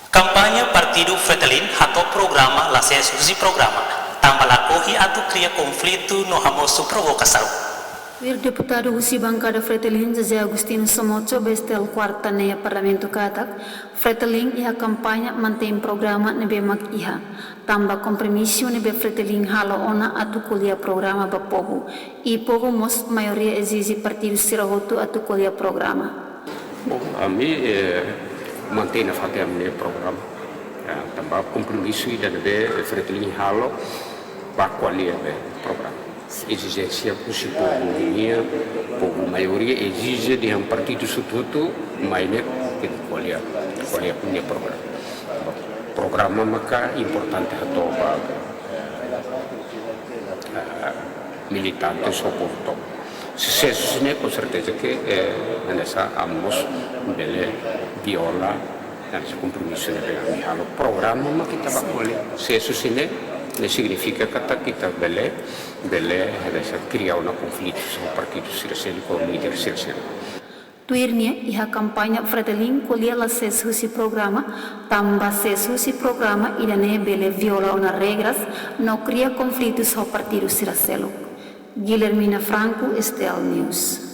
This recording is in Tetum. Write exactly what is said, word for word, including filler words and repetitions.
Kampaña partidu Fretilin hato'o programa la sees husi programa, tanba lakohi atu kria konflitu no hamosu provokasaun. Tuir deputadu husi bankada Fretilin, José Agostinho Somocho, ba STL Kuarta ne'e iha Parlamentu katak, Fretilin iha kampaña mantein programa ne'ebé mak iha, tanba kompromisu ne'ebé Fretilin halo ona atu ko'alia programa ba povu, i povu mós maioria ezije partidu sira hotu atu ko'alia programa. Bom, ami, eh, mantein nafatin ami-nia programa. Ya, tanba kompromisu ida ne'ebé Fretilin halo ba ko'alia be programa. Ezijénsia husi povu nian, povu maioria ezije dehan partidu hotu-hotu mai ne'e ko'alia, ko'alia nia programa. Bom, programa maka importante hato'o ba, eh, militante, sira hotu. Se sees husi ne'e, com certeza que, eh, hanesan ami mós bele viola hanesan kompromisu ne'ebé ami halo. Programa mak ita ba ko'alia. Se sees husi ne'e, ne'e signifika katak ita bele, bele hanesan kria ona konflitu ho partidu sira seluk, ho líder sira seluk. Tuir nia, iha kampaña Fretilin ko'alia la sees husi programa, tanba sees husi programa ida-ne'e bele viola ona regras no kria konflitu ho partidu sira seluk. Guilhermina Franco, STL News.